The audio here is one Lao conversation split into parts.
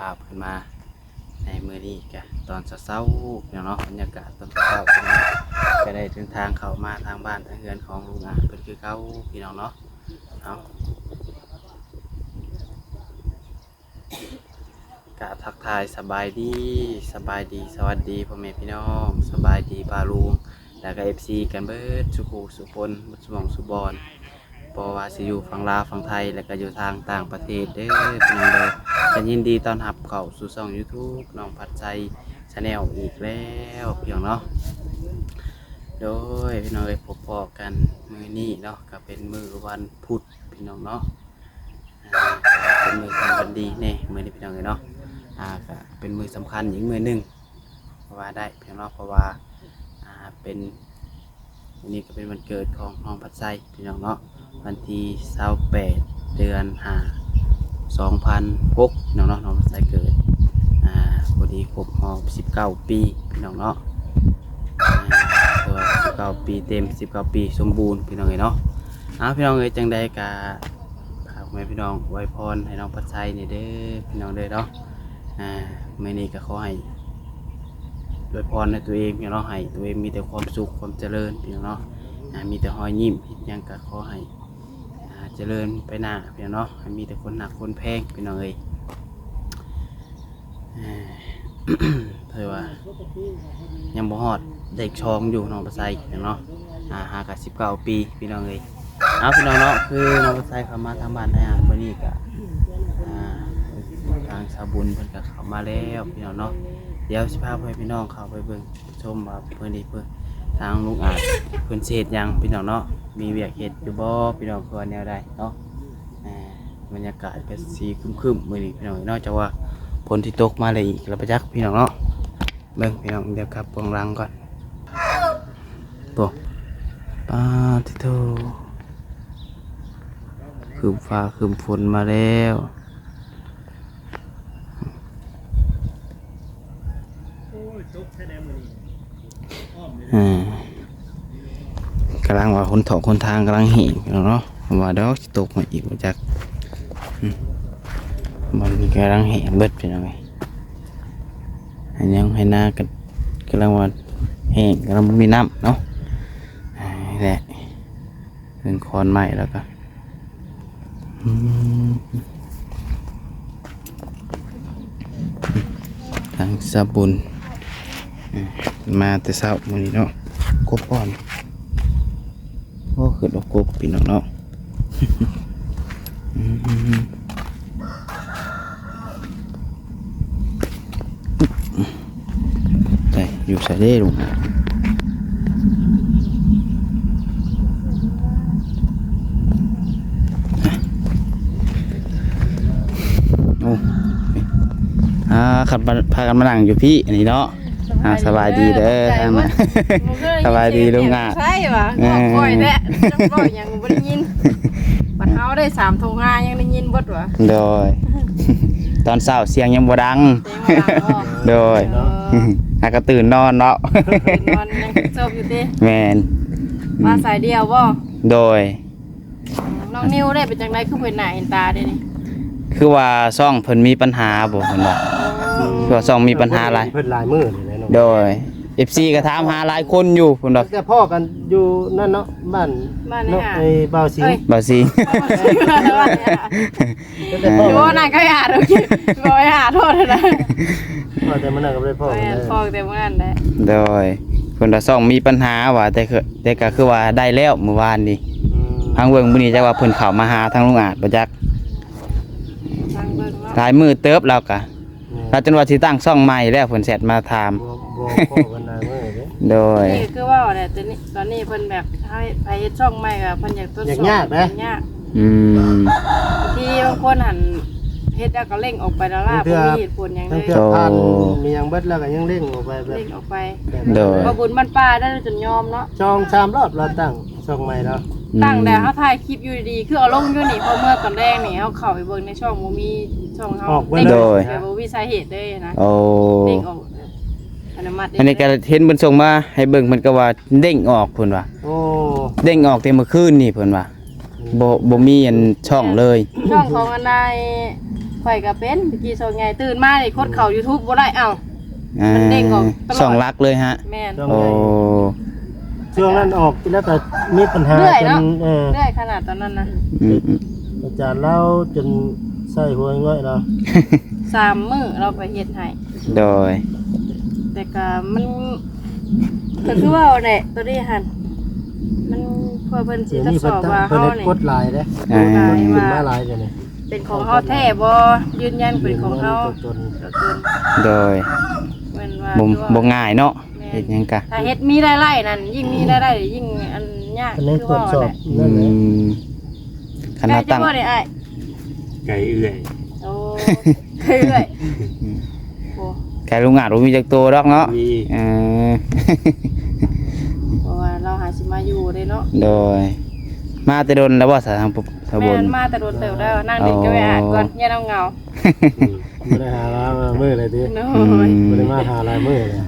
ພາບຂຶ້ນມາໃນມື້ນີ້ກະຕອນເຊົ້າໆ ພີ່ນ້ອງເນາະ, ບັນຍາກາດຕອນເຊົ້າໆ ພີ່ນ້ອງ ກະໄດ້ເດີນທາງເຂົ້າມາທາງບ້ານທາງເຮືອນຂອງລຸງອາດເພິ່ນຄືເກົ່າ ພີ່ນ້ອງເນາະ. ເອົາ ກະທັກທາຍສະບາຍດີ ສະບາຍດີ ສະຫວັດດີພໍ່ແມ່ພີ່ນ້ອງ ສະບາຍດີປ້າລຸງ ແລ້ວກະເອັຟຊີກັນເບິດສູ່ຄູ່ສູ່ຄົນ ເບິດສູ່ໝ່ອງສູ່ບ່ອນ ບໍ່ວ່າຊິຢູ່ຝັ່ງລາວຝັ່ງໄທ ແລ້ວກະຢູ່ທາງຕ່າງປະເທດເດີ ພີ່ນ້ອງເດີ. ກະຍິນດີຕ້ອນຮັບເຂົ້າສູ່ຊ່ອງຢູທູບນ້ອງພັດໄຊແຊນແນວອີກແລ້ວ ພີ່ນ້ອງເນາະ. ໂດຍ ພີ່ນ້ອງເອີຍ ພົບພໍ້ກັນມື້ນີ້ເນາະ ກະເປັນມື້ວັນພຸດ ພີ່ນ້ອງເນາະ. ອ່າ ເປັນມື້ສຳຄັນດີແດ່ມື້ນີ້ ພີ່ນ້ອງເອີຍເນາະ. ອ່າ ກະເປັນມື້ສຳຄັນອີກມື້ໜຶ່ງ ກໍວ່າໄດ້ ພີ່ນ້ອງເນາະ ເພາະວ່າ ອ່າ ເປັນ ມື້ນີ້ກໍເປັນວັນເກີດຂອງນ້ອງພັດໄຊ ພີ່ນ້ອງເນາະ, ວັນທີຊາວແປດ ເດືອນຫ້າ ສອງພັນຫົກ ພີ່ນ້ອງເນາະ, ນ້ອງພັດໄຊເກີດ ອ່າ ພໍດີຄົບຮອບສິບເກົ້າປີ ພີ່ນ້ອງເນາະ. ອ່າ ຖືວ່າສິບເກົ້າປີເຕັມ ສິບເກົ້າປີສົມບູນ ພີ່ນ້ອງເອີຍເນາະ. ເອົາ ພີ່ນ້ອງເອີຍ ຈັ່ງໃດກະ ຝາກແມ່ພີ່ນ້ອງອວຍພອນໃຫ້ນ້ອງພັດໄຊນີ້ເດີ ພີ່ນ້ອງເດີເນາະ. ອ່າ ມື້ນີ້ກໍຂໍໃຫ້ອວຍພອນໃຫ້ຕົວເອງເນາະ ໃຫ້ຕົວເອງມີແຕ່ຄວາມສຸກຄວາມຈະເລີນພີ່ນ້ອງເນາະ. ອ່າ ມີແຕ່ຮອຍຍິ້ມ ເຮັດຫຍັງກໍຂໍໃຫ້ ອ່າ ຈະເລີນໄປໜ້າພີ່ນ້ອງເນາະ, ໃຫ້ມີແຕ່ຄົນຮັກຄົນແພງພີ່ນ້ອງເອີຍ. ເອີ ຖືວ່າຍັງບໍ່ຮອດເລກສອງຢູ່ ນ້ອງປະໄຊເນາະ. ອ່າ ຫາກະສິບເກົ້າປີພີ່ນ້ອງເອີຍ. ເອົາ ພີ່ນ້ອງເນາະ ຄືນ້ອງປະໄຊເຂົ້າມາທາງບ້ານໄທຫາດມື້ນີ້ກະ ອ່າ ທາງສາວບຸນເພິ່ນກະເຂົ້າມາແລ້ວພີ່ນ້ອງເນາະ. ດຽວຊິພາພໍ່ແມ່ພີ່ນ້ອງເຂົ້າໄປເບິ່ງຊົມວ່າມື້ນີ້ເພິ່ນ ທາງລຸງອາດເພິ່ນຊິເຮັດຫຍັງພີ່ນ້ອງເນາະ, ມີວຽກເຮັດຢູ່ບໍ່ພີ່ນ້ອງ ຄືວ່າແນວໃດເນາະ. ອ່າ ບັນຍາກາດກໍຊິຄຶ້ມໆມື້ນີ້ພີ່ນ້ອງເນາະ, ຈັກວ່າຝົນຊິຕົກມາແລ້ວອີກລະບໍ່ຈັກພີ່ນ້ອງເນາະ. ເບິ່ງພີ່ນ້ອງ ດຽວກັບເບື້ອງຫຼັງກ່ອນ. ໂອ້ ປາດທິໂທ ຄຶ້ມຟ້າຄຶ້ມຝົນມາແລ້ວ. ອ່າ ກຳລັງວ່າຫົນຖອກຫົນທາງກຳລັງແຫ້ງເນາະ, ວ່າດອກຊິຕົກມາອີກບໍ່ຈັກ. ອືມ ມັນກຳລັງແຫ້ງເບິດພີ່ນ້ອງເອີຍ. ອັນຫຍັງໄຮ່ນາກໍກຳລັງວ່າແຫ້ງ ກຳລັງບໍ່ມີນ້ຳເນາະ. ອ່າ ນີ້ແຫຼະ ເບິ່ງຂອນໄມ້ແລ້ວກໍ ອືມ ທາງສາວບຸນ ເອີ ມາແຕ່ເຊົ້າມື້ນີ້ເນາະ. ກົບອ່ອນ ໂອ້ ຂຶ້ນເອົາກົບພີ່ນ້ອງເນາະ. ອືມ ໄປຢູ່ໃສເດ້ລຸງ? ໂອ້ ອ່າ ຄັນມາ ພາກັນມານັ່ງຢູ່ພີ້ອັນນີ້ເນາະ. ອ່າ ສະບາຍດີເດີ ຂອບໃຈ ທາງນັ້ນ ບໍ່ເຄີຍ ສະບາຍດີລຸງອາດ ໃຊ່ຫວາ ເອີ ເວົ້າຄ່ອຍແທ້ ເວົ້າຫຍັງບໍ່ໄດ້ຍິນ. ບັດເຮົາໄດ້ສາມໂທຫາຍັງໄດ້ຍິນເບິດຫວາ. ໂດຍ ຕອນເຊົ້າສຽງຍັງບໍ່ດັງ ສຽງບໍ່ດັງບໍ່? ໂດຍ ເອີ ຫາກະຕື່ນນອນເນາະ ຕື່ນນອນຍັງເຊີບຢູ່ຕິ? ແມ່ນ ມາສາຍດຽວບໍ່? ໂດຍ ນ້ອງນິວໄດ້ເປັນຈັ່ງໃດ ຄືບໍ່ເຫັນໜ້າເຫັນຕາເດນີ້? ຄືວ່າຊ່ອງເພິ່ນມີບັນຫາບໍ່ ເພິ່ນວ່າ ຄືວ່າຊ່ອງມີບັນຫາຫຼາຍ ເພິ່ນຫຼາຍມື້ນີ້ແຫຼະເນາະ. ໂດຍ ເອັຟຊີກໍຖາມຫາຫຼາຍຄົນຢູ່ ເພິ່ນວ່າ ແຕ່ພໍ້ກັນຢູ່ນັ້ນເນາະ ບ້ານ ບ້ານ ເນາະ ໄອ້ ໄອ້ບ່າວສິງ ເອີຍ ບ່າວສິງ ແຕ່ພໍ້ກັນ ບໍ່ ນັ້ນກໍຫາໂອເຄ ບໍ່ຫາໂທດນະ ພໍ້ແຕ່ມື້ນັ້ນກໍບໍ່ໄດ້ພໍ້ກັນເລີຍ ພໍ້ແຕ່ມື້ນັ້ນແຫຼະ. ໂດຍ ເພິ່ນວ່າຊ່ອງມີບັນຫາວ່າ ແຕ່ຄື ແຕ່ກໍຄືວ່າໄດ້ແລ້ວມື້ວານນີ້. ອືມ ພັງເບິ່ງມື້ນີ້ຈັກວ່າເພິ່ນເຂົ້າມາຫາທາງລຸງອາດບໍ່ຈັກ ທາງເບິ່ງເນາະ ຫຼາຍມື້ເຕີບແລ້ວກະ ແມ່ນ ລາວຈົນວ່າຊິຕັ້ງຊ່ອງໃໝ່ແລ້ວ ເພິ່ນແຊັດມາຖາມ ບໍ່ ບໍ່ພໍ້ກັນຫຼາຍມື້ເດ້. ໂດຍ ນີ້ຄືເວົ້າແຫຼະ ຕອນນີ້ ຕອນນີ້ເພິ່ນແບບໃຫ້ໄປເຮັດຊ່ອງໃໝ່ ວ່າເພິ່ນຢາກທົດສອບ ຢາກຍາກເດ້ ຢາກຍາກ. ອືມ ທີ່ບາງຄົນຫັ້ນເຮັດແລ້ວກໍເລັ່ງອອກໄປແລ້ວລະ ບາງເເທື່ອ ບໍ່ມີເຫດຜົນຫຍັງເລີຍ ບາງເທື່ອຜ່ານ ໂອ້ ມີຫຍັງເບິດແລ້ວກໍຍັງເລັ່ງອອກໄປແບບ ເລັ່ງອອກໄປ. ໂດຍ ບໍ່ບຸນບ້ານປ້າໄດ້ຈົນຍອມເນາະ ສອງສາມລອບລາວຕັ້ງ ຊ່ອງໃໝ່ເນາະ. ອືມ ຕັ້ງແຕ່ເຮົາຖ່າຍຄລິບຢູ່ດີໆ ຄືເອົາລົງຢູ່ນີ້ ພໍເມື່ອຕອນແລງນີ້ ເຮົາເຂົ້າໄປເບິ່ງໃນຊ່ອງ ບໍ່ມີຊ່ອງເຮົາອອກເບິດເລີຍ ໂດຍ ແບບບໍ່ມີສາເຫດເລີຍນະ. ໂອ້ ເດ້ງອອກ ອັດຕະໂນມັດເດ້. ອັນນີ້ກໍເຫັນເພິ່ນສົ່ງມາໃຫ້ເບິ່ງ ເພິ່ນກໍວ່າເດ້ງອອກ ເພິ່ນວ່າ. ໂອ້ ເດ້ງອອກແຕ່ມື້ຄືນນີ້ ເພິ່ນວ່າ ອືມ ບໍ່ ບໍ່ມີອັນຊ່ອງເລີຍ ຊ່ອງຂອງອັນໃດ ຂ້ອຍກໍເປັນ ແຕ່ກີ້ຊ່ອງໃຫຍ່ ຕື່ນມານີ້ກົດເຂົ້າ YouTube ບໍ່ໄດ້ ເອົ້າ ອ່າ ມັນເດ້ງອອກຕະຫຼອດ ຊ່ອງຫຼັກເລີຍຮະ? ແມ່ນ ຊ່ອງໃຫຍ່ ໂອ້ ຊ່ວງນັ້ນອອກແລ້ວກໍມີບັນຫາ ເລື່ອຍເນາະ ຈົນ ເອີ ເລື່ອຍຂະໜາດຕອນນັ້ນນະ ອືມໆ ອາຈານລາວຈົນໃສ່ຫົວງ່ອຍລາວ ສາມມື້ລາວໄປເຮັດໃຫ້ ໂດຍ ແຕ່ກໍມັນ ກໍຄືເວົ້າແຫຼະ ໂຕນີ້ຫັ້ນ ມັນ ເພື່ອເພິ່ນຊິ ດຽວນີ້ ທົດສອບວ່າເຮົານີ້ ເພິ່ນເຮັດກົດຫຼາຍເດ້ ກົດຫຼາຍ ອ່າ ວ່າ ຂຶ້ນມາຫຼາຍດຽວນີ້ ເປັນຂອງເຮົາແທ້ບໍ່ ຢືນຢັນເປັນຂອງເຮົາ ຢືນຢັນຕົວຕົນ ຕົວຕົນ ໂດຍ ແມ່ນວ່າ ບໍ່ ບໍ່ງ່າຍເນາະ ແມ່ນ ເຮັດຫຍັງກະ ຖ້າເຮັດມີລາຍໄດ້ນັ້ນ ຍິ່ງມີລາຍໄດ້ ຍິ່ງອັນຍາກ ເພິ່ນຍັງ ຄືວ່າ ຕວດສອບ ແຫຼະ ນັ້ນແຫຼະ ອືມ ຂະໜາດຕັ້ງ ໄກ່ຈັກບໍ່ໄດ້ອ້າຍ? ໄກ່ເອື້ອຍ ໂອ້ ໄກ່ເອື້ອຍ ອືມ ໂອ້ ໄກ່ລຸງອາດບໍ່ມີຈັກໂຕດອກເນາະ ມີ ເອີ ເພາະວ່າລາວຫາຊິມາຢູ່ເດ້ເນາະ ໂດຍ ມາແຕ່ດົນແລ້ວບໍ່ ສາວ ສາວບຸນ? ແມ່ນ ມາແຕ່ດົນເຕີບແລ້ວ ນັ່ງຫຼິ້ນກັບໄອ້ອາດກ່ອນ ອໍ ຢ້ານລາວເຫງົາ ອືມ ບໍ່ໄດ້ຫາຫຼາຍມື້ເລີຍຕິ? ໂດຍ ອືມ ບໍ່ໄດ້ມາຫາຫຼາຍມື້ເລີຍ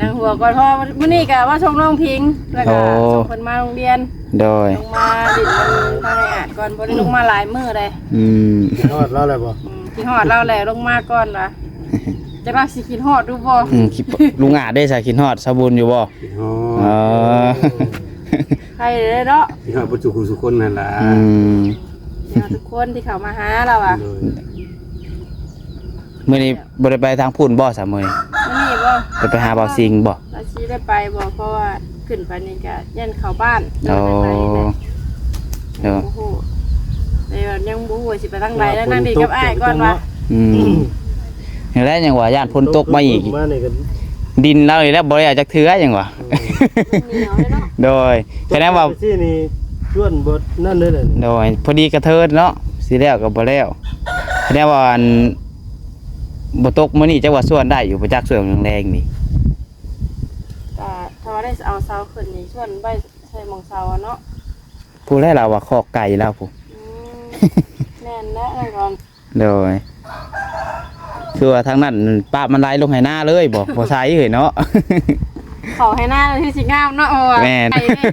ນັ່ງຫົວກ່ອນ ເພາະວ່າມື້ນີ້ກໍມາສົ່ງນ້ອງພິງ ແລ້ວກໍ ອໍ ສົ່ງເພິ່ນມາໂຮງຮຽນ ໂດຍ ລົງມາຫຼິ້ນນຳທາງອ້າຍອາດກ່ອນ ບໍ່ໄດ້ລົງມາຫຼາຍມື້ເດ້ ອືມ ຄິດຮອດລາວແລ້ວບໍ່? ອືມ ຄິດຮອດລາວແຫຼະ ລົງມາກ່ອນວ່າ ຈັກລາວຊິຄິດຮອດຫຼືບໍ່? ອືມ ຄິດ ລຸງອາດເດ້ ສາ ຄິດຮອດສາວບຸນຢູ່ບໍ່? ຄິດຮອດ ອໍ ໃຜເດ້ເນາະ ຄິດຮອດເບິດສູ່ຜູ້ສູ່ຄົນນັ້ນລະ ອືມ ຄິດຮອດທຸກຄົນທີ່ເຂົ້າມາຫາລາວວ່າ ໂດຍ ມື້ນີ້ບໍ່ໄດ້ໄປທາງພຸ້ນບໍ່ ສາ ມື້ນີ້? ມື້ນີ້ບໍ່ ໄດ້ໄປຫາບ່າວສິງບໍ່? ວ່າຊິໄດ້ໄປບໍ່ ເພາະວ່າຂຶ້ນໄປນີ້ກະຢ້ານເຂົ້າບ້ານ ອໍ ໂດຍ ໂອ້ໂຫ ແຕ່ວ່າຍັງບໍ່ຮູ້ວ່າຊິໄປທາງໃດ ແລ້ວນັ່ງຫຼິ້ນກັບອ້າຍກ່ອນວ່າ ອືມ ນີ້ແຫຼະ ຍັງວ່າຢ້ານຝົນຕົກມາອີກ ມານີ້ກໍດິນລາວນີ້ແຫຼະ ບໍ່ໄດ້ເອົາຈັກເທື່ອ ຍັງວ່າ ອືມ ມັນໜຽວເດ້ເນາະ ໂດຍ ຄະແນນວ່າ ຊິນີ້ ຊວນບໍ່ນັ້ນເດ້ ໂດຍ ພໍດີກະເທີນເນາະ ຊິແລ້ວກໍບໍ່ແລ້ວ ຄະແນນວ່າ ອັນ ບໍ່ຕົກມື້ນີ້ ຈັກວ່າຊວນໄດ້ຢູ່ບໍ່ຈັກ ຊ່ວງແລງໆນີ້ ກະຖ້າວ່າໄດ້ເອົາເສົາຂຶ້ນນີ້ ຊວນໄວ້ໃສ່ໝ່ອງເສົາເນາະ ຜູ້ໃດລາວວ່າຄອກໄກ່ລາວຜູ້ ອືມ ແມ່ນແຫຼະ ນັ້ນກໍ ໂດຍ ຄືວ່າທາງນັ້ນປາບມັນໄຫຼລົງໄຮ່ນາເລີຍບໍ່? ບໍ່ໃສ່ເອີຍເນາະ ເຂົ້າໄຮ່ນາຄືຊິງາມເນາະ ເພາະວ່າ ແມ່ນ ໄກ່ນີ້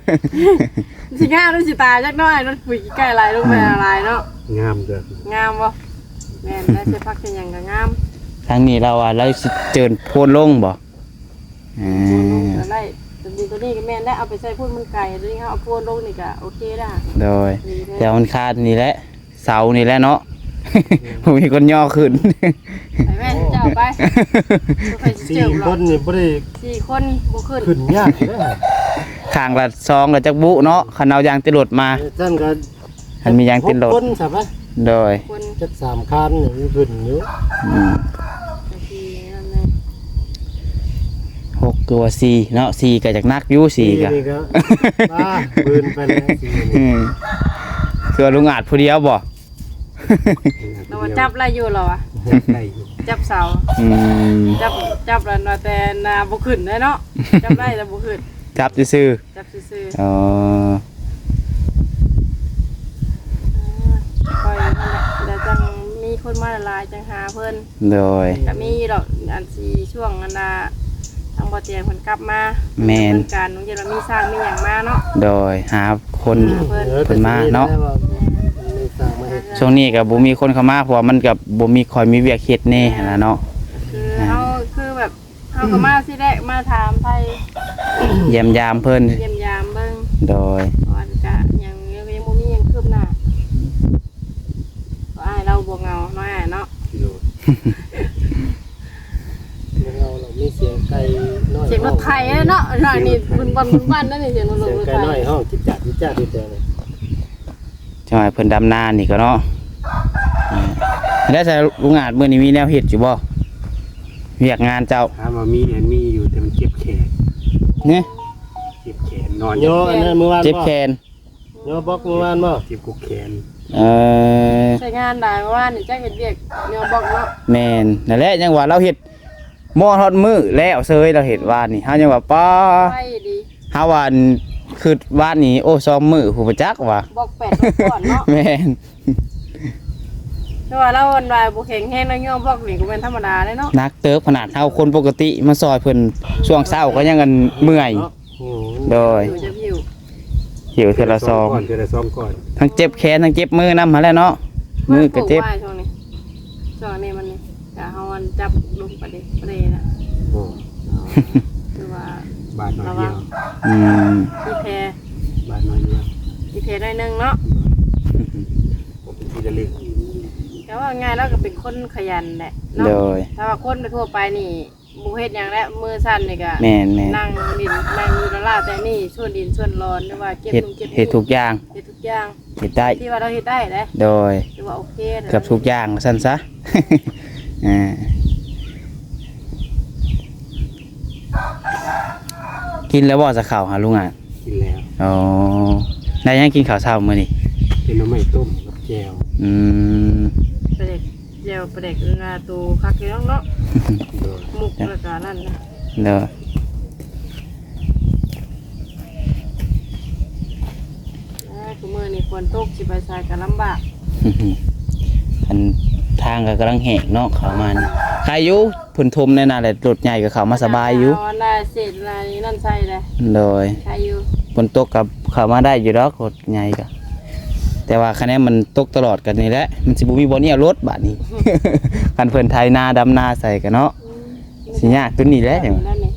ຊິງາມຫຼືຊິຕາຍຈັກໜ້ອຍ ມັນປຸຍຂີ້ໄກ່ໄຫຼລົງໄປ ອືມ ຫຼາຍເນາະ ງາມເດີ ງາມບໍ່? ແມ່ນ ແລ້ວໃສ່ຜັກໃສ່ຫຍັງກໍງາມ ທາງນີ້ລາວວ່າລາວຊິເຈີນໂພນລົງບໍ່? ເອີ ໂພນລົງກໍໄດ້ ຕົວນີ້ ຕົວນີ້ກໍແມ່ນແລ້ວ ເອົາໄປໃສ່ພຸ້ນມັນໄກ ຕົວນີ້ເຮົາເອົາໂພນລົງນີ້ກໍໂອເຄແລ້ວ ໂດຍ ດີເລີຍ ແຕ່ມັນຄາດນີ້ແຫຼະ ເສົານີ້ແຫຼະເນາະ ອືມ ບໍ່ມີຄົນຍໍຂຶ້ນ ໄປແມ່ເຈົ້າໄປ ບໍ່ໃຜຊິເຈີ ສີ່ຄົນນີ້ບໍ່ໄດ້ ສີ່ຄົນບໍ່ຂຶ້ນ ຂຶ້ນຍາກເດ້ ຂ້າງລະສອງລະຈັກບຸເນາະ ຄັນເອົາຢາງຕິດລົດມາ ເອີ ຊັ້ນກໍ ຄັນມີຢາງຕິດລົດ ຫົກຄົນຊະປະ ໂດຍ ຄົນ ຈັກສາມຄັນຍັງຂຶ້ນຢູ່ ອືມ ໂອເຄ ນັ້ນແຫຼະ ຫົກຕົວ ສີ່ເນາະ ສີ່ກໍຈັກໜັກຢູ່ ສີ່ກໍ ສີ່ນີ້ກໍ ອ່າ ບືນໄປແລ້ວ ສີ່ນີ້ ອືມ ຄືວ່າລຸງອາດຜູ້ດຽວບໍ່? ລາວວ່າຈັບໄດ້ຢູ່ ລາວວ່າ ຈັບໄດ້ຢູ່ ຈັບເສົາ ອືມ ຈັບ ຈັບແລ້ວວ່າແຕ່ນາບໍ່ຂຶ້ນເດ້ເນາະ ຈັບໄດ້ແຕ່ບໍ່ຂຶ້ນ ຈັບຊື່ໆ ຈັບຊື່ໆ ອໍ ເອີ ຄ່ອຍຫັ້ນແຫຼະ ແລ້ວຈັ່ງມີຄົນມາຫຼາຍໆ ຈັ່ງຫາເພິ່ນ ໂດຍ ກໍມີຢູ່ດອກ ອັນຊິຊ່ວງອັນນ່າ ທາງບໍ່ຕຽງເພິ່ນກັບມາ ແມ່ນ ເພິ່ນການໂຮງຮຽນວ່າມີຊ້າງມີຫຍັງມາເນາະ ໂດຍ ຫາຄົນ ຫາເພິ່ນ ເອີ ເພິ່ນມາເນາະ ແມ່ນ ມີຊ້າງມາເຮັດ ຊ່ວງນີ້ກໍບໍ່ມີຄົນເຂົ້າມາ ເພາະວ່າມັນກໍບໍ່ມີ ຄ່ອຍມີວຽກເຮັດແດ່ຫັ້ນນະເນາະ ຄືເຮົາ ອ່າ ຄືແບບ ເຮົາກໍມາຊີ້ແຫຼະ ມາຖາມໄຖ່ ຢ້ຽມຢາມເພິ່ນ ຢ້ຽມຢາມເບິ່ງ ໂດຍ ເພາະວ່າກະຍັງ ຍັງ ຍັງບໍ່ມີຫຍັງຄືບໜ້າ ກໍອ້າຍລາວບໍ່ເຫງົາເນາະ ອ້າຍເນາະ ໂດຍ ບໍ່ເຫງົາດອກ ມີສຽງໄກ່ນ້ອຍ ສຽງລົດໄຖເນາະ ນ້ອຍນີ້ ສຽງລົດໄຖ ບຶ້ນບັ້ນ ບຶ້ນບັ້ນ ນັ້ນນີ້ ສຽງລົດ ສຽງໄກ່ນ້ອຍຮ້ອງຈິດຈາດ ຈິດຈາດ ຢູ່ແຖວນີ້. ຈັ່ງໃຫ້ເພິ່ນດຳນານີ້ກໍເນາະ ອ່າ ແລ້ວຊະ ລຸງອາດ ມື້ນີ້ມີແນວເຮັດຢູ່ບໍ່? ວຽກງານເຈົ້າ ຖາມວ່າມີ ອັນ ມີຢູ່ ແຕ່ມັນເຈັບແຂນ ນີ້ ເຈັບແຂນ ນອນ ຍໍອັນນັ້ນມື້ວານ ເຈັບແຂນ ຍໍບລັອກມື້ວານບໍ່? ເຈັບກົກແຂນ ເອີ ໃຊ້ງານຫຼາຍ ເມື່ອວານນີ້ຈັກເຮັດວຽກ ຍໍບລັອກເນາະ ແມ່ນ ນັ້ນແຫຼະ ຍັງວ່າລາວເຮັດ ມອດຮອດມື້ແລ້ວເຊີຍ ລາວເຮັດວານນີ້ ເຮົາຍັງວ່າ ປ້າ ໄວດີ ເຮົາວ່າ ອັນ ຄິດວານນີ້ ໂອ້ ສອງມື້ພຸ້ນ ບໍ່ຈັກວ່າ ບລັອກແປດ ບລັອກກ່ອນເນາະ ແມ່ນ ແຕ່ວ່າລາວ ອັນ ວ່າບໍ່ແຂງແຮງ ລາວຍໍບລັອກນີ້ກໍແມ່ນທຳມະດາເດ້ເນາະ ໜັກເຕີບ ຂະໜາດເຮົາຄົນປົກກະຕິມາຊ່ອຍເພິ່ນ ຊ່ວງເຊົ້າກໍຍັງ ອັນ ເມື່ອຍ ເນາະ ໂດຍ ຫິ້ວ ຫິ້ວເທື່ອລະສອງ ເທື່ອລະສອງກ້ອນ ທັງເຈັບແຂນ ທັງເຈັບມືນຳຫັ້ນແຫຼະເນາະ ມືກໍເຈັບ ເພິ່ນປູກວ່າຊ່ວງນີ້ ຊ່ວງ ກະເຮົາອັນຈັບລົງປະເດ ປະເດນະ ໂອ້ ຄືວ່າບາດໜ້ອຍດຽວ ລະວັງ ອືມ ທີ່ແຜ ບາດໜ້ອຍດຽວ ທີ່ແຜໜ້ອຍໜຶ່ງເນາະ ໂດຍ ກໍເປັນທີ່ລະລຶກ ແຕ່ວ່າງ່າຍລາວກໍເປັນຄົນຂະຫຍັນແຫຼະເນາະ ໂດຍ ແຕ່ວ່າຄົນທົ່ວໄປນີ້ ບໍ່ເຮັດຫຍັງແລ້ວ ມືສັ່ນນີ້ກະ ແມ່ນໆ ນັ່ງຫຼິ້ນ ນັ່ງຢູ່ລະລາ ແຕ່ນີ້ສວນດິນສວນລອນ ຫຼືວ່າເກັບ ເຮັດ ນຸ່ງເກັບ ເຮັດທຸກຢ່າງ ເຮັດທຸກຢ່າງ ເຮັດໄດ້ ທີ່ວ່າລາວເຮັດໄດ້ເດ້ ໂດຍ ຖືວ່າໂອເຄເດ້ ເກືອບທຸກຢ່າງວ່າຊັ້ນຊະ ອ່າ ກິນແລ້ວບໍ່ຊະເຂົ້າຫາລຸງອາດ? ກິນແລ້ວ ອໍ ໄດ້ຫຍັງກິນເຂົ້າເຊົ້າມື້ນີ້? ເປັນໜໍ່ໄມ້ຕົ້ມກັບແຈ່ວ ອືມ ປາແດກ ແຈ່ວປາແດກງາໂຕຄັກຢູ່ເນາະ ໂດຍ ໝົກແລ້ວກະນັ້ນນະ ໂດຍ ອ່າ ຊຸມື້ນີ້ຝົນຕົກ ຊິໄປໃສກະລຳບາກ ອັນທາງກະກຳລັງແຫ້ງເນາະ ເຂົ້າມານີ້ ໃຄຢູ່ ເພິ່ນຖົມແນວນັ້ນແຫຼະ ລົດໃຫຍ່ກະເຂົ້າມາສະບາຍຢູ່ ເອົາອັນນ່າເສດອັນນັ້ນໃສ່ແຫຼະ ໂດຍ ໃຄຢູ່ ຝົນຕົກກະເຂົ້າມາໄດ້ຢູ່ດອກ ໃຫຍ່ກະ ແຕ່ວ່າຄະແນນມັນຕົກຕະຫຼອດກັນນີ້ແຫຼະ ມັນຊິບໍ່ມີບ່ອນອຽວລົດບາດນີ້ ຄັນເພິ່ນໄຖນາດຳນາໃສ່ກະເນາະ ອືມ ຊິຍາກຕົວນີ້ແຫຼະ ໄຖນານີ້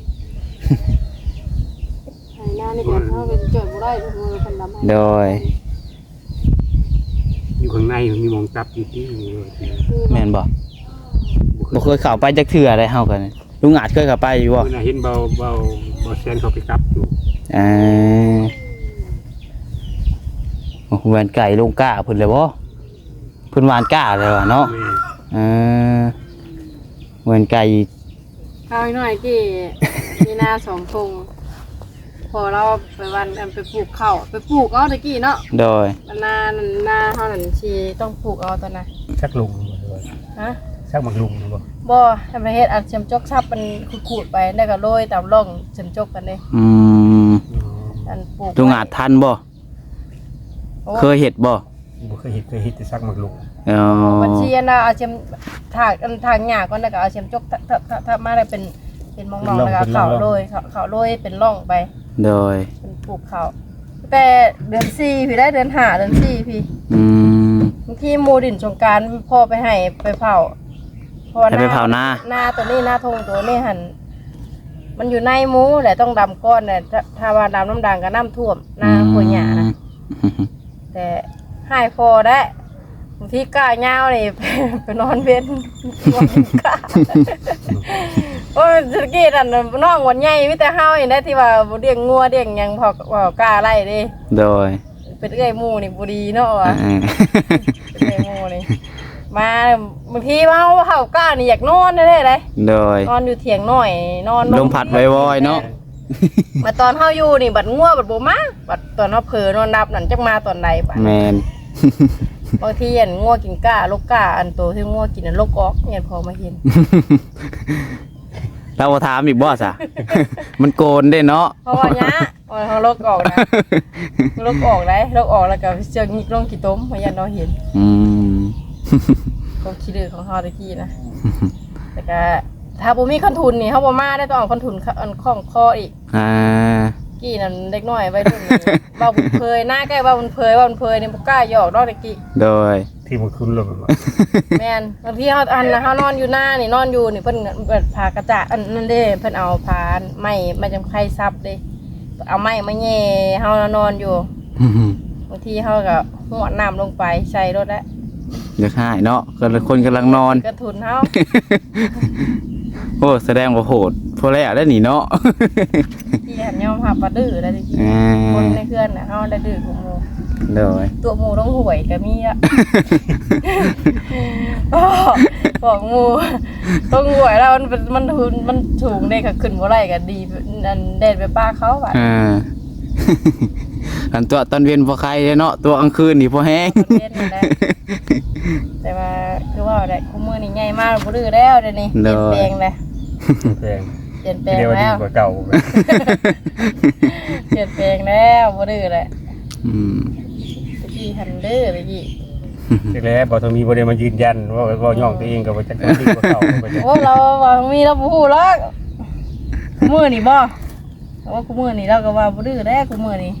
ໄຖນານີ້ກະເຮົາກະຊິຈອດບໍ່ໄດ້ ເພິ່ນດຳໃຫ້ ໂດຍ ຢູ່ຂ້າງໃນມັນມີໝ່ອງຈັບຢູ່ຕິ ແມ່ນບໍ່? ບໍ່ເຄີຍເຂົ້າໄປຈັກເທື່ອເດ້ເຮົາກະ ລຸງອາດເຄີຍເຂົ້າໄປຢູ່ບໍ່? ເມື່ອນັ້ນເຫັນເບົາ ເບົາ ເບົາແຊນເຂົາໄປກັບຢູ່ ເອີ ໂອ້ ແມ່ນໄກ່ລົງກ້າເພິ່ນແລ້ວບໍ່? ເພິ່ນຫວ່ານກ້າແລ້ວເນາະ ແມ່ນ ເອີ ແມ່ນໄກ່ ຄາວນ້ອຍກີ້ ມີນາສອງທົ່ງ ພໍ່ລາວໄປຫວ່ານ ອັນ ໄປປູກເຂົ້າ ໄປປູກເອົາແຕ່ກີ້ເນາະ ໂດຍ ອັນນາ ນາເຮົານັ້ນຊິຕ້ອງປູກເອົາຕອນນະ ສັກລຸງ ຮະ ສັກໝາກລຸງບໍ່? ບໍ່ ໃຫ້ມາເຮັດອັນເສຍມຈົກສັບ ມັນຂູດໆໄປ ແລ້ວກະໂລຍຕາມຮ່ອງເສຍມຈົກຫັ້ນເດ້ ອືມ ອັນປູກ ລຸງອາດທັນບໍ່? ໂອ້ ເຄີຍເຮັດບໍ່? ບໍ່ເຄີຍເຮັດ ເຄີຍເຮັດແຕ່ສັກໝາກລຸງ ອໍ ບັດຊິອັນນ່າ ເອົາເສຍມຖາກ ອັນຖາກຫຍ້າກ່ອນ ແລ້ວກໍເອົາເສຍມຈົກທະ ທະ ທະ ທະມາ ແລ້ວເປັນ ເປັນຮ່ອງໆ ແລ້ວກໍເຂົ້າໂລຍ ເຂົ້າ ເຂົ້າໂລຍເປັນຮ່ອງໄປ ໂດຍ ເປັນປູກເຂົ້າ ແຕ່ເດືອນສີ່ພີ້ໄດ໋ ເດືອນຫ້າ ເດືອນສີ່ພີ້ ອືມ ບາງທີໝູ່ດິນສົງການພໍ່ໄປໃຫ້ໄປເຜົາ ເພາະວ່າ ໃຫ້ໄປເຜົານາ ນາ ນາໂຕນີ້ ນາທົ່ງໂຕນີ້ຫັ້ນ ມັນຢູ່ໃນໝູ່ແຫຼະ ຕ້ອງດຳກ່ອນແຫຼະ ຖ້າ ຖ້າວ່າດຳນຳດັງກໍນ້ຳຖ້ວມ ນາ ອືມ ໂພຍຫຍ້ານະ ແຕ່ຮ້າຍພໍແຫຼະ ບາງທີກ້າຍາວນີ້ ໄປນອນເວັນ ກ້າ ໂອ້ຍ ຕະກີ້ນັ້ນນ້ອງບ່ອນໃຫຍ່ ມີແຕ່ເຮົານີ້ແຫຼະ ທີ່ວ່າບໍ່ລ້ຽງງົວລ້ຽງຫຍັງ ເວົ້າກ້າໄລ່ເດ້ ໂດຍ ເປັນເອື້ອຍໝູ່ນີ້ບໍ່ດີເນາະວ່າ ເອີ ເປັນເອື້ອຍໝູ່ນີ້ ມາ ບາງທີເຮົາເຮົາກ້ານີ້ຢາກນອນແທ້ໆເດ້ ໂດຍ ນອນຢູ່ຖຽງນ້ອຍ ນອນລົມພັດວອຍໆເນາະ ມາຕອນເຮົາຢູ່ນີ້ບັດງົວບັດບໍ່ມາ ບັດຕອນເຮົາເຜີນອນຫຼັບນັ້ນຈັກມາຕອນໃດບາດ ແມ່ນ ບາງທີອັນງົວກິນກ້າ ລົກກ້າ ອັນໂຕທີ່ງົວກິນນັ້ນລົກອອກ ຍາມພໍ່ມາເຫັນ ລາວບໍ່ຖາມອີກບໍ່ຊະ ມັນໂກນເດ້ເນາະ ເພາະວ່າຍາ ໂອ້ຍ ເຮົາລົກອອກນະ ລົກອອກໄດ໋ ລົກອອກແລ້ວກໍເຊື່ອງຍິກລົງຂີ້ຕົມ ເພາະຢ້ານລາວເຫັນ ອືມ ຄວາມຂີ້ດື້ຂອງເຮົາແຕ່ກີ້ນະ ແລ້ວກໍຖ້າບໍ່ມີຄັນທຸນນີ້ ເຮົາບໍ່ມາໄດ້ ຕ້ອງເອົາຄັນທຸນ ອັນ ຄ້ອງຄໍອີກ ອ່າ ກີ້ນັ້ນເດັກນ້ອຍໄວລຸ້ນນີ້ ເວົ້າບຸນເຜີຍ ນາໃກ້ເວົ້າບຸນເຜີຍ ເວົ້າບຸນເຜີຍນີ້ບໍ່ກ້າຢອກດອກແຕ່ກີ້ ໂດຍ ທີ່ບໍ່ທຸນລົງ ແມ່ນ ບາງທີເຮົາ ອັນ ເຮົານອນຢູ່ນານີ້ ນອນຢູ່ນີ້ ເພິ່ນ ເພິ່ນຜ້າກະຈາ ອັນນັ້ນເດ້ ເພິ່ນເອົາຜ້າໄມ້ ໄມ້ຈຳໄຄສັບເດ້ ເອົາໄມ້ມາແຍ່ເຮົານອນຢູ່ ບາງທີເຮົາກໍຫວດນ້ຳລົງໄປໃສ່ໂລດແຫຼະ ຢາກຮ້າຍເນາະ ຄົນກຳລັງນອນ ກະທຸນເຮົາ ໂອ້ ສະແດງວ່າໂຫດພໍແລ້ວເດ້ນີ້ເນາະ ທີ່ຫັ້ນຍອມຮັບວ່າດື້ແລ້ວ ອ່າ ຄົນໃນເຮືອນນະ ເຮົາໄດ້ດື້ກວ່າໝູ່ ໂດຍ ຕົວະໝູ່ລົງຫ້ວຍກໍມີອະ ບອກໝູ່ ລົງຫ້ວຍແລ້ວມັນ ມັນ ມັນສູງເດ້ ກໍຂຶ້ນບໍ່ໄດ້ກໍດີ ອັນ ແລ່ນໄປປະເຂົາບາດ ອ່າ ອັນຕົວະຕອນເວັນບໍ່ໄຄເດ້ເນາະ ຕົວະກາງຄືນນີ້ບໍ່ແຮງ ຕອນເວັນນີ້ແຫຼະ ແຕ່ວ່າຄືເວົ້າແຫຼະ ຄູ່ມື້ນີ້ໃຫຍ່ມາບໍ່ດື້ແລ້ວ ດຽວນີ້ ໂດຍ ປ່ຽນແປງແລ້ວ ປ່ຽນແປງ ປ່ຽນແປງແລ້ວ ດີກວ່າເກົ່າ ປ່ຽນແປງແລ້ວ ບໍ່ດື້ແຫຼະ ອືມ ຕະກີ້ຫັ້ນເດີ ຕະກີ້ ຈັກແລ້ວ ບໍ່ທອງມີບໍ່ໄດ້ມາຢືນຢັນ ເວົ້າ ເວົ້າຍ້ອງຕົວເອງກໍບໍ່ຈັກ ດີກວ່າເກົ່າ ໂອ້ ລາວວ່າມີລາວບໍ່ຮູ້ລະ ມື້ນີ້ບໍ່? ໂອ້ ຄູ່ມື້ນີ້ລາວກໍວ່າບໍ່ດື້ແລ້ວ ຄູ່ມື້ນີ້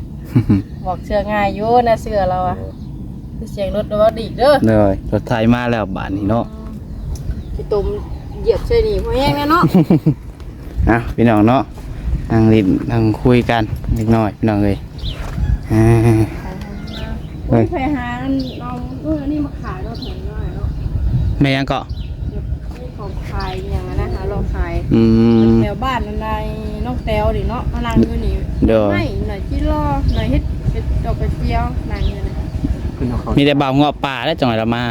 ບອກເຊື່ອງ່າຍຢູ່ນະ ເຊື່ອລາວອະ ຄືສຽງລົດລາວດີເດີ ໂດຍ ລົດໄຖມາແລ້ວບາດນີ້ເນາະ ອືມ ຕົມຢຽບໃສ່ນີ້ພໍແຮງແລ້ວເນາະ. ເອົາ ພີ່ນ້ອງເນາະ ນັ່ງຫຼິ້ນນັ່ງຄຸຍກັນເລັກນ້ອຍ ພີ່ນ້ອງເອີຍ. ເອີ ເອີ ໄປຫາອັນ ເອົາ ເອີ ອັນນີ້ມາຂາຍເນາະ ແຖວນີ້ເນາະ. ແມ່ນຫຍັງເກາະ? ມີຂອງຂາຍອີ່ຫຍັງຫັ້ນນະ ຫາເລາະຂາຍ. ອືມ ແຖວບ້ານອັນໃດ ນ້ອງແຕວນີ້ເນາະ ມານັ່ງຢູ່ນີ້. ໂດຍ ໜ້ອຍກິນລໍ ໜ້ອຍເຮັດເປັນດອກກະຈຽວ ນັ່ງຢູ່ນີ້. ມີແຕ່ບ່າວເງາະປ່າແຫຼະ ຈັ່ງໃດລະມາ.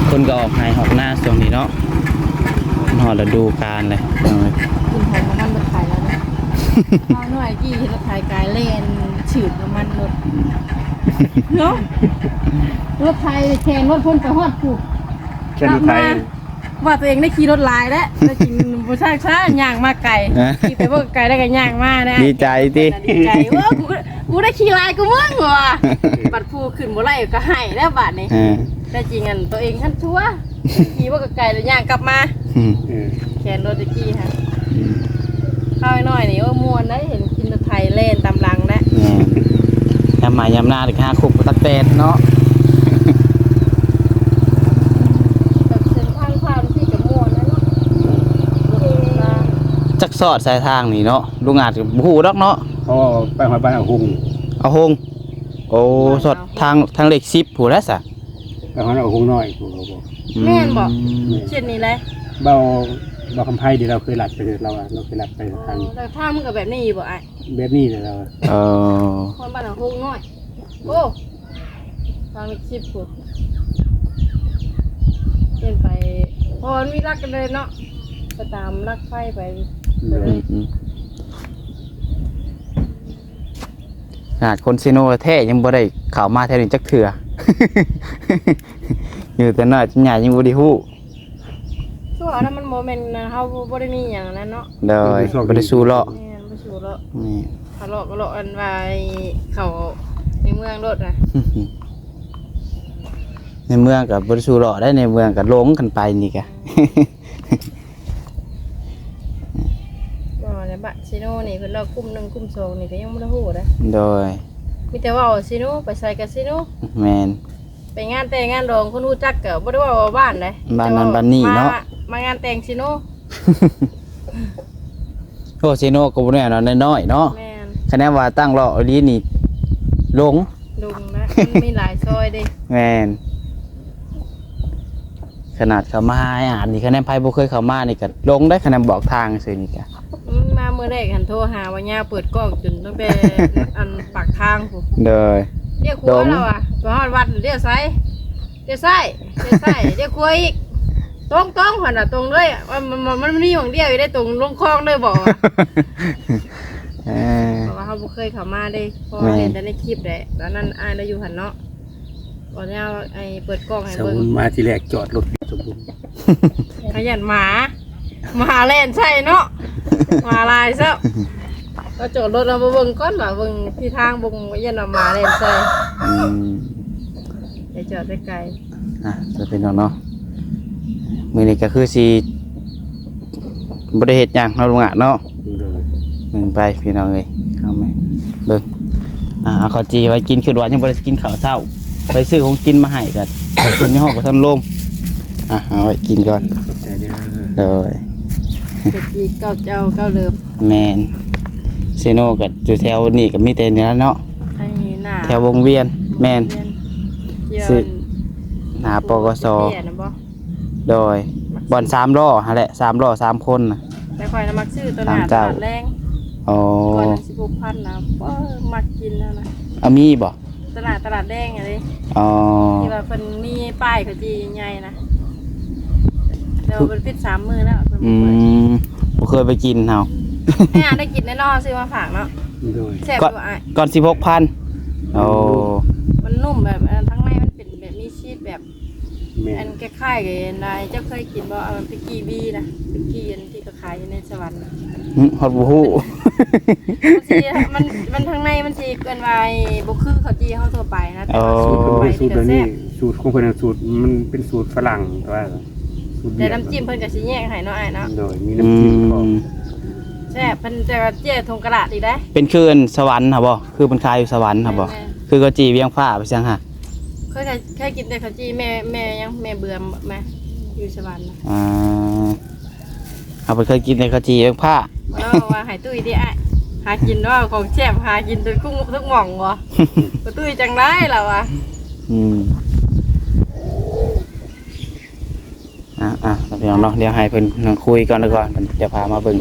ເພິ່ນກໍອອກໄຮ່ອອກນາຊ່ວງນີ້ເນາະ ຮອດລະດູການແລ້ວ. ກິນຂອງນ້ຳມັນເບິດໄຂແລ້ວເນາະ. ເຮົານ້ອຍກີ້ເຫັນລົດໄຖກາຍແລ່ນສືດນ້ຳມັນລົດເນາະ. ລົດໄຖແຂ່ງລົດເພິ່ນໄປຮອດພຸ້ນ ແຂ່ງລົດໄຖ ວ່າຕົວເອງໄດ້ຂີ່ລົດຫຼາຍແລ້ວ ແຕ່ຈິງບໍ່ຊ້າຊ້າ ຍ່າງມາໄກ ຂີ່ໄປບໍ່ໄກແລ້ວກໍຍ່າງມານະ. ດີໃຈຕິ ດີໃຈ ໂອ້ ກູ ກູໄດ້ຂີ່ຫຼາຍກວ່າມຶງວ່າ. ບັດຜູ້ຂຶ້ນບໍ່ໄດ້ກໍໃຫ້ແລ້ວບາດນີ້. ເອີ ແຕ່ຈິງອັນຕົວເອງຫັ້ນຊົ່ວ ຂີ່ບໍ່ໄກແລ້ວຍ່າງກັບມາ. ອືມ ເອີ ແຂ່ງລົດຕະກີ້ຫັ້ນ ອືມ ຂ້າວນ້ອຍນີ້ ໂອ້ ມ່ວນເດ້ ເຫັນຂີ່ລົດໄຖແລ່ນຕາມຫຼັງນະ. ແມ່ນ ຍາມມາຍາມໜ້າໄດ້ຫາຄຸບຕັກແຕນເນາະ. ແບບເສັ້ນທາງຜ່ານທີ່ກະມ່ວນນະເນາະ. ຈັກຊອດສາຍທາງນີ້ເນາະ ລຸງອາດກໍບໍ່ຮູ້ດອກເນາະ. ເພາະວ່າໄປຮອດບ້ານອາຫົງ ອາຫົງ. ໂອ້ ຊອດທາງ ທາງເລກສິບພຸ້ນແຫຼະສະ. ໄປຮອດອາຫົງນ້ອຍ ຜູ້ເຂົາບອກ. ອືມ ແມ່ນບໍ່? ແມ່ນ ເສັ້ນນີ້ແຫຼະ. ເບົາ ເບົາຄຳໄພເດ ລາວເຄີຍລັດໄປ ລາວວ່າລາວເຄີຍລັດໄປທາງນີ້. ອໍ ແລ້ວທາງມັນກໍແບບນີ້ບໍ່ອ້າຍ? ແບບນີ້ແຫຼະລາວວ່າ. ເອີ ຮອດບ້ານອາຫົງນ້ອຍ. ໂອ້ ທາງເລກສິບພຸ້ນ ເປັນໄປ ເພາະມັນມີຫຼັກກັນເລີຍເນາະ ໄປຕາມຫຼັກໄຟໄປ. ອືມ ອືມ ຂະໜາດຄົນເຊໂນແທ້ຍັງບໍ່ໄດ້ເຂົ້າມາແຖວນີ້ຈັກເທື່ອ ຢູ່ແຕ່ນ້ອຍຈົນໃຫຍ່ຍັງບໍ່ໄດ້ຮູ້. ຄືວ່ານະ ມັນບໍ່ແມ່ນ ເຮົາບໍ່ໄດ້ມີຫຍັງນັ້ນເນາະ. ໂດຍ ບໍ່ໄດ້ສູ່ເລາະ. ແມ່ນ ບໍ່ສູ່ເລາະ. ແມ່ນ ຖ້າເລາະກໍເລາະອັນວ່າເຂົ້າໃນເມືອງໂລດນະ. ໃນເມືອງກໍບໍ່ໄດ້ສູ່ເລາະໄດ໋ ໃນເມືອງກໍຫຼົງກັນໄປນີ້ກະ. ບໍ່ແລ້ວ ບາດເຊໂນນີ້ເພິ່ນເວົ້າກຸ່ມໜຶ່ງກຸ່ມສອງນີ້ກໍຍັງບໍ່ໄດ້ຮູ້ເດ້. ໂດຍ ມີແຕ່ເວົ້າເຊໂນ ໄປໃສກໍເຊໂນ. ແມ່ນ ໄປງານແຕ່ງງານດອງຄົນຮູ້ຈັກກໍບໍ່ໄດ້ເວົ້າວ່າບ້ານໃດ ບ້ານນັ້ນບ້ານນີ້ເນາະ. ມາ ມາງານແຕ່ງເຊໂນ. ໂອ້ ເຊໂນກໍບໍ່ແມ່ນວ່ານ້ອຍໆເນາະ. ແມ່ນ ຄະແນນວ່າຕັ້ງເລາະອີ່ຫຼີນີ້ຫຼົງ ຫຼົງນະ ມັນມີຫຼາຍຊອຍເດ້. ແມ່ນ ຂະໜາດເຂົ້າມາຫາອາດນີ້ ຄະແນນໃຜບໍ່ເຄີຍເຂົ້າມານີ້ກໍຫຼົງໄດ໋ ຄະແນນບອກທາງຊື່ນີ້ກະ. ອືມ ມາມື້ແລກຫັ້ນໂທຫາວ່າຍາເປີດກ້ອງຈົນຕັ້ງແຕ່ ອັນປາກທາງພຸ້ນ. ໂດຍ ລ້ຽວຂວາແລ້ວວ່າ ໄປຮອດວັດລ້ຽວຊ້າຍ ລ້ຽວຊ້າຍ ລ້ຽວຊ້າຍ ລ້ຽວຂວາອີກ ຕົງໆ ຫັ້ນນະ ຕົງເລີຍ. ມັນ ມັນ ມັນມີໝ່ອງດຽວຢູ່ເດ້ ຕົງລົງຄອງເລີຍບໍ່ວ່າ. ເອີ ເພາະວ່າເຮົາບໍ່ເຄີຍເຂົ້າມາເດ້ ເພາະວ່າເຫັນແຕ່ໃນຄລິບແຫຼະ ຕອນນັ້ນອ້າຍລາວຢູ່ຫັ້ນເນາະ. ບໍ່ແລ້ວໄອ້ເປີດກ້ອງໃຫ້ເບິ່ງ ສາວບຸນມາທີແລກຈອດລົດ ສາວບຸນ ຂະຫຍັນໝາ ໝາແລ່ນໃສ່ເນາະ ໝາຫຼາຍຊະ. ເຮົາຈອດລົດເຮົາມາເບິ່ງກ່ອນວ່າ ເບິ່ງທິດທາງ ເບິ່ງຢ້ານວ່າໝາແລ່ນໃສ່. ອືມ ໄປຈອດໄກໆ. ອ່ະ ຈະເປັນເນາະ ມື້ນີ້ກໍຄືຊິບໍ່ໄດ້ເຮັດຫຍັງເນາະ ລຸງອາດເນາະ. ໂດຍ ເບິ່ງໄປພີ່ນ້ອງເອີຍ ເອົາແມ່ ເບິ່ງ ອ່າ ເອົາເຂົ້າຈີ່ໄວ້ກິນ ຄິດວ່າຍັງບໍ່ໄດ້ກິນເຂົ້າເຊົ້າ ໄປຊື້ຂອງກິນມາໃຫ້ກໍ ເພິ່ນໃນຫ້ອງບໍ່ທັນລົງ. ອ່ະ ເອົາໄວ້ກິນກ່ອນ. ຂອບໃຈເດີ. ໂດຍ ເກັບອີກເກົ້າເຈົ້າເກົ້າເລີບ. ແມ່ນ ເຊໂນກໍຢູ່ແຖວນີ້ກໍມີແຕ່ນີ້ລະເນາະ ແຖວວົງວຽນ. ແມ່ນ ວຽນ ຊື້ ຢູ່ໜ້າ ປກສ. ເຈົ້າເນາະບໍ່? ໂດຍ ມັກ ບ່ອນສາມລໍ້ຫັ້ນແຫຼະ ສາມລໍ້ສາມຄົນນະ. ແຕ່ຂ້ອຍນະມັກຊື້ຕົວໜ້າຕະຫຼາດແລງ. ອໍ ກ້ອນໜຶ່ງສິບຫົກພັນນະ ເອີ ມັກກິນຫັ້ນນະ. ເອົາ ມີບໍ່? ຕົວໜ້າຕະຫຼາດແດງຫັ້ນເດ້. ອໍ ທີ່ວ່າເພິ່ນມີປ້າຍເຂົາຈີ່ໃຫຍ່ນະ ແຕ່ວ່າເພິ່ນປິດສາມມື້ແລ້ວ ເພິ່ນບໍ່ເປີດ. ອືມ ບໍ່ເຄີຍໄປກິນເຮົາ. ແມ່ນ ໄດ້ກິນແນ່ນອນ ຊື້ມາຝາກເນາະ. ໂດຍ ແຊບຢູ່ອ້າຍ. ກ້ອນສິບຫົກພັນ. ໂອ້ ມັນນຸ້ມ ແບບ ອັນ ທາງໃນມັນເປັນແບບມີຊີສແບບ ແມ່ນ ອັນຄ້າຍໆກັບອັນໃດ ເຈົ້າເຄີຍກິນບໍ່? ອັນເປັກກີບີນະ ເປັກກີອັນທີ່ເຂົາຂາຍຢູ່ໃນສະຫວັນນະ. ຫຶ ຮອດບໍ່ຮູ້. ມັນຊິ ມັນ ມັນທາງໃນມັນຊິເອີ້ນວ່າບໍ່ຄືເຂົ້າຈີ່ເຮົາທົ່ວໄປນະ ແຕ່ວ່າ ອໍ ສູດຂອງເພິ່ນ ສູດແບບນີ້ ສູດຂອງເພິ່ນນະ ສູດມັນເປັນສູດຝຣັ່ງ ແຕ່ວ່າສູດ ແຕ່ນ້ຳຈິ້ມເພິ່ນກໍຊິແຍກໃຫ້ເນາະອ້າຍເນາະ. ໂດຍ ມີນ້ຳຈິ້ມພ້ອມ. ອືມ ແຊບ ເພິ່ນຈະເຈ້ທົ່ງກະລາດອີກເດ້. ເປັນຄືອັນສະຫວັນຫັ້ນບໍ່? ຄືເພິ່ນຂາຍຢູ່ສະຫວັນຫັ້ນບໍ່? ແມ່ນໆ ຄືເຂົາຈີ່ວຽງຟ້າໄປຈັ່ງຫາ? ເຄີຍ ເຄີຍກິນແຕ່ເຂົ້າຈີ່ແມ່ ແມ່ຫຍັງ ແມ່ເບືອມາ ຢູ່ສະຫວັນນະ. ອ່າ ເຮົາບໍ່ເຄີຍກິນແຕ່ເຂົ້າຈີ່ວຽງຟ້າ. ເວົ້າວ່າໃຫ້ຕຸ້ຍຕິອ້າຍ ຫາກິນເນາະ ຂອງແຊບຫາກິນຈົນທຸກ ທຸກໝ່ອງບໍ່? ບໍ່ຕຸ້ຍຈັ່ງໃດລະວ່າ. ອືມ ອ່າໆ ພີ່ນ້ອງເນາະ ດຽວໃຫ້ເພິ່ນນັ່ງຄຸຍກ່ອນ ແລ້ວກໍດຽວພາມາເບິ່ງ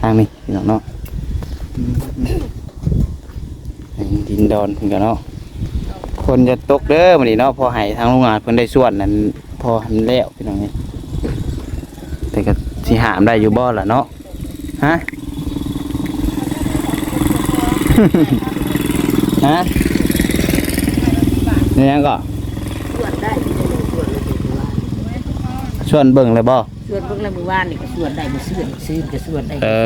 ທາງນີ້ພີ່ນ້ອງເນາະ. ອືມ ດິນດອນເພິ່ນກໍເນາະ ຝົນຢ່າຕົກເດີມື້ນີ້ເນາະ ພໍໃຫ້ທາງໂຮງງານເພິ່ນໄດ້ສວນນັ້ນ ພໍໃຫ້ມັນແລ້ວພີ່ນ້ອງເອີຍ. ແຕ່ກໍຊິຫ້າມໄດ້ຢູ່ບໍ່ລະເນາະ? ຮະ? ຮະ? ແມ່ນຫຍັງເກາະ? ສວນໄດ້ ສວນເບິ່ງແລ້ວບໍ່? ສວນເບິ່ງແລ້ວ ມື້ວານນີ້ກໍສວນໄດ້ ມື້ຊືນ ຊືນກໍສວນໄດ້. ເອີ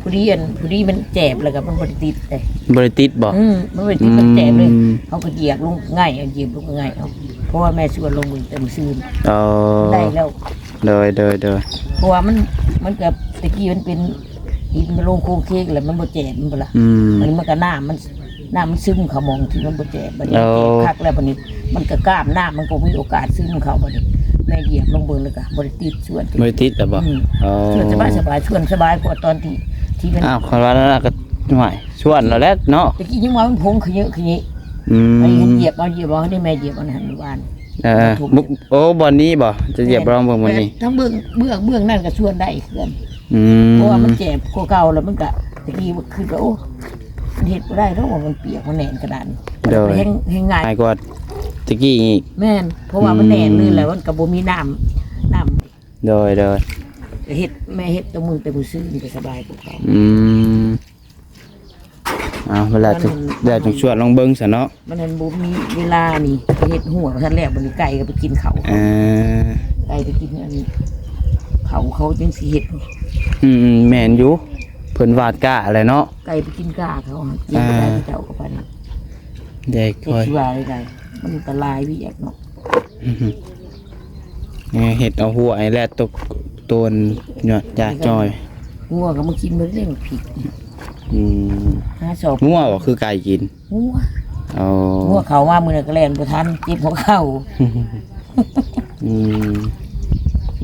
ພໍດີອັນ ພໍດີມັນແຈບແລ້ວກໍມັນບໍ່ໄດ້ຕິດເດ້. ບໍ່ໄດ້ຕິດບໍ່? ອືມ ມັນບໍ່ໄດ້ຕິດ ມັນແຈບເລີຍ. ອືມ ເຮົາກໍຢຽບລົງງ່າຍ ເອົາຢຽບລົງງ່າຍເອົາ ເພາະວ່າແມ່ສວນລົງມື້ແຕ່ມື້ຊືນ. ອໍ ໄດ້ແລ້ວ. ໂດຍ ໂດຍ ໂດຍ ເພາະວ່າມັນ ມັນກໍ ແຕ່ກີ້ມັນເປັນ ດິນມັນລົງໂຄງເຄງແລ້ວ ມັນບໍ່ແຈບ ແມ່ນບໍ່ລະ? ອືມ ມັນ ມັນກໍນ້ຳມັນ ນ້ຳມັນຊຶມເຂົ້າໝ່ອງທີ່ມັນບໍ່ແຈບ. ບັດນີ້ ໂອ້ ແຈບຄັກແລ້ວ ບັດນີ້ມັນກໍກ້າມ ນ້ຳມັນກໍມີໂອກາດຊຶມເຂົ້າ. ບັດນີ້ແມ່ຢຽບລົງເບິ່ງແລ້ວກໍບໍ່ໄດ້ຕິດ ສວນ ບໍ່ໄດ້ຕິດແລ້ວບໍ່? ອືມ ອໍ ສວນສະບາຍໆ ສວນສະບາຍກວ່າຕອນທີ່ ທີ່ມັນ ອ້າວ ຄັນວ່ານັ້ນກໍ ຫ້ວຍ ສວນແລ້ວແຫຼະເນາະ. ແຕ່ກີ້ຍັງວ່າມັນຜົງຂະເຍາະຂະເຍະ. ອືມ ອັນນີ້ເພິ່ນຢຽບເອົາ ຢຽບເອົາ ໃຫ້ແມ່ຢຽບເອົາຫັ້ນວານ. ເອີ ບຸ ໂອ້ ບ່ອນນີ້ບໍ່? ຈະຢຽບລອງເບິ່ງບ່ອນນີ້. ແມ່ນ ທາງເບື້ອງ ເບື້ອງ ເບື້ອງນັ້ນກໍສວນໄດ້ຄືກັນ. ອືມ ເພາະວ່າມັນແຈບກວ່າເກົ່າແລ້ວ ມັນກະ ຕະກີ້ຄືກະ ໂອ້ ມັນເຮັດບໍ່ໄດ້ດອກ ວ່າມັນປຽກ ມັນແໜ້ນຂະໜາດນີ້. ໂດຍ ແຮງ ແຮງງ່າຍ ງ່າຍກວ່າຕະກີ້ອີກ. ແມ່ນ ເພາະວ່າມັນແໜ້ນເລີຍ ອືມ ແລ້ວມັນກະບໍ່ມີນ້ຳ ນ້ຳ. ໂດຍ ໂດຍ ເຮັດ ແມ່ເຮັດແຕ່ມື້ ແຕ່ມື້ຊືນກະສະບາຍກວ່າເກົ່າ. ອືມ ເອົາ ເວລາ ມັນ ແລ້ວຈັ່ງຊວນລອງເບິ່ງຊະເນາະ. ມັນນັ້ນບໍ່ມີເວລານີ້ ເຮັດຮົ້ວບໍ່ທັນແລ້ວ ບັດນີ້ໄກ່ກໍໄປກິນເຂົ້າ. ເອີ ໄກ່ໄປກິນອັນ ເຂົ້າເຂົາຈັ່ງຊິເຮັດ. ອືມ ແມ່ນຢູ່ ເພິ່ນຫວ່ານກ້າແຫຼະເນາະ. ໄກ່ໄປກິນກ້າເຂົາ ກິນໄກ່ເຂົາເຈົ້າກໍໄປ. ແດກ ເຮັດ ຄ່ອຍ ຊິວ່າໄດ້ ມັນກໍຫຼາຍວຽກເນາະ. ເຮັດເອົາຫົວໄອ້ແລດຕົກໂຕນຍອດຢາກຈ່ອຍ. ງົວກໍມາກິນເບິດເດ້ ໝາກພິກ. ອືມ ຫາຊອກ ງົວບໍ່ ຄືໄກ່ກິນ? ງົວ ອໍ ງົວເຂົ້າມາມື້ນັ້ນກໍແລ່ນບໍ່ທັນ ເຈັບຫົວເຂົ່າ. ອືມ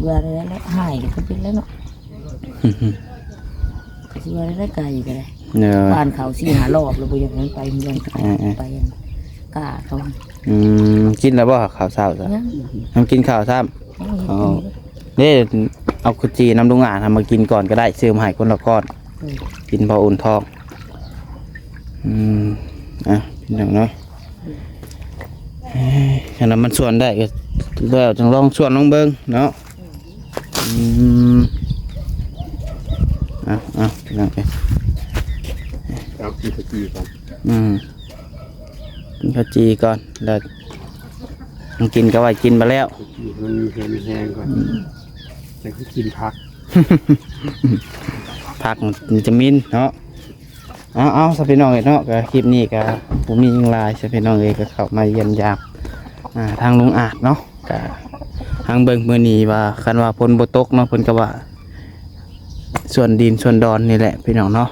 ວ່າແລ້ວ ຫາຍກໍເປັນແລ້ວເນາະ. ຊິວ່າໄດ້ໄກ່ກໍໄດ້ ເອີ ບ້ານເຂົາສີ່ຫ້າລອບແລ້ວ ບໍ່ຢາກໃຫ້ມັນໄປເຮືອນ ເອີໆ ໄປກ້າເຂົາ. ອືມ ກິນແລ້ວບໍ່ເຂົ້າເຊົ້າ? ຍັງ ຍັງກິນເຂົ້າຊ້ຳ. ອໍ ເດ້ ເອົາເຂົ້າຈີ່ນຳລຸງອາດນຳມາກິນກ່ອນກໍໄດ້ ຊື້ມາໃຫ້ຄົນລະກ້ອນ ເອີ ກິນພໍອຸ່ນທ້ອງ. ອືມ ອ່ະ ພີ່ນ້ອງເນາະ ຄັນວ່າມັນຊວນໄດ້ກໍແລ້ວ ຈັ່ງລອງຊວນລອງເບິ່ງເນາະ. ອືມ ເອົາ ເອົາ ພີ່ນ້ອງເອີຍ ເອົາກິນເຂົ້າຈີ່ກ່ອນ. ອືມ ກິນເຂົ້າຈີ່ກ່ອນ ແລ້ວກິນກໍໄວ້ກິນມາແລ້ວ ເຂົ້າຈີ່ມັນມີແຮງ ມີແຮງກ່ອນ. ອືມ ຈັ່ງກິນຜັກ ຜັກມັນຈະໝິ່ນເນາະ. ເອົາ ເອົາ ຊະພີ່ນ້ອງເອີຍເນາະ ກໍຄລິບນີ້ກໍບໍ່ມີຫຍັງຫຼາຍ ຊະພີ່ນ້ອງເອີຍ ກໍເຂົ້າມາຢ້ຽມຢາມ ອ່າ ທາງລຸງອາດເນາະ ກໍທາງເບິ່ງມື້ນີ້ວ່າ ຄັນວ່າຝົນບໍ່ຕົກເນາະ ເພິ່ນກໍວ່າສວນດິນສວນດອນນີ້ແຫຼະພີ່ນ້ອງເນາະ.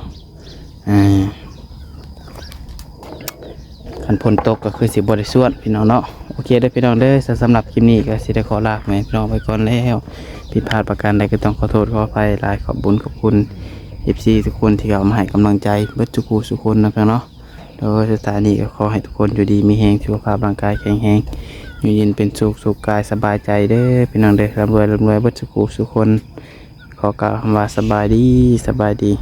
ອ່າ ຄັນຝົນຕົກກໍຄືຊິບໍ່ໄດ້ສວນພີ່ນ້ອງເນາະ. ໂອເຄເດີພີ່ນ້ອງເດີ ສຳລັບຄລິບນີ້ກໍຊິໄດ້ຂໍລາພໍ່ແມ່ພີ່ນ້ອງໄປກ່ອນແລ້ວ ຜິດພາດປະການໃດກໍຕ້ອງຂໍໂທດຂໍອະໄພຫຼາຍ. ຂອບບຸນຂອບຄຸນເອັຟຊີທຸກຄົນທີ່ເຂົ້າມາໃຫ້ກຳລັງໃຈເບິດທຸກຜູ້ທຸກຄົນນະພີ່ນ້ອງເນາະ. ໂດຍ ສຸດທ້າຍນີ້ກໍຂໍໃຫ້ທຸກຄົນຢູ່ດີມີແຮງ ສຸຂະພາບຮ່າງກາຍແຂງແຮງ ຢູ່ເຢັນເປັນສຸກ ສຸກກາຍສະບາຍໃຈເດີພີ່ນ້ອງເດີ ລ່ຳລວຍ ລ່ຳລວຍເບິດສູ່ຜູ້ສູ່ຄົນ. ຂໍກ່າວຄຳວ່າສະບາຍດີ ສະບາຍດີ.